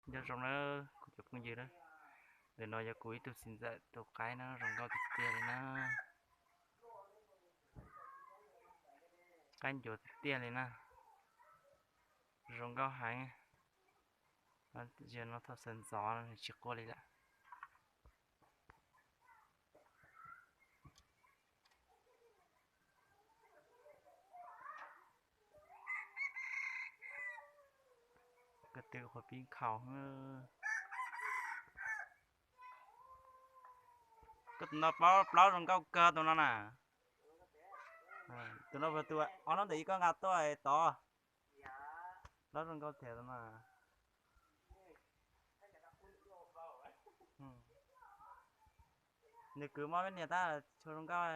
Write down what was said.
Nyob zoo na kuv cov phooj ywg na, ntawm no yog kuv ib tug txiv ntxawm tus qaib na, zoo nkauj tiag tiag li na. Qaib ncuav tiag tiag li na, zoo nkauj heev. Ziag no thaum sawv ntxov no nws tsis quaj li lawm. Ko tw qhuav pib nkhaus. Koj tus no plaub zoo nkauj kawg tus no na. Tus no tus ob hnub ntawm ib koj nqa tuaj tod. Plaub zoo nkauj tiag tus no. Nws kwv mob peb niam tab tshua zoo nkauj.